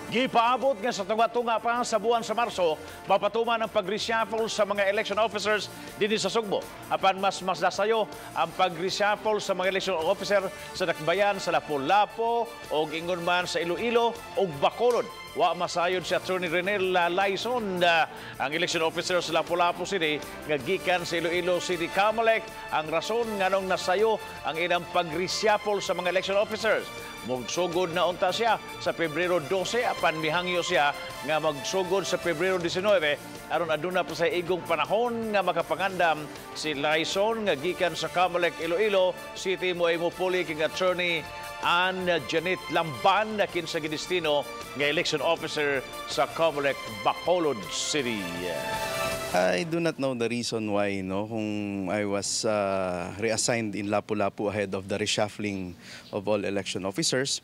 Gipaabot nga sa tunga-tunga pa sa buwan sa Marso, mapatuman ang pag-reshuffle sa mga election officers dinhi sa Sugbo. Apan mas mas dasayo ang pag-reshuffle sa mga election officer sa Dakbayan sa Lapu-Lapu o ingon man sa Iloilo o Bacolod. Wa masayod si Attorney Renel Laison, ang election officer sa Lapu-Lapu City nga gikan sa Iloilo City Comelec, ang rason nganong nasayo ang ilang pag-reshuffle sa mga election officers. Magsugod na unta siya sa Pebrero 12, apan mihangyo siya nga magsugod sa Pebrero 19 aron aduna pa sa igong panahon nga makapangandam. Si Laison nga gikan sa Comelec Iloilo City mo ay mopuli king Attorney Ann Janet Lamban na kinsa gidestino nga election officer sa Comelec Bacolod City. I do not know the reason why, no, kung I was reassigned in Lapu-Lapu ahead of the reshuffling of all election officers.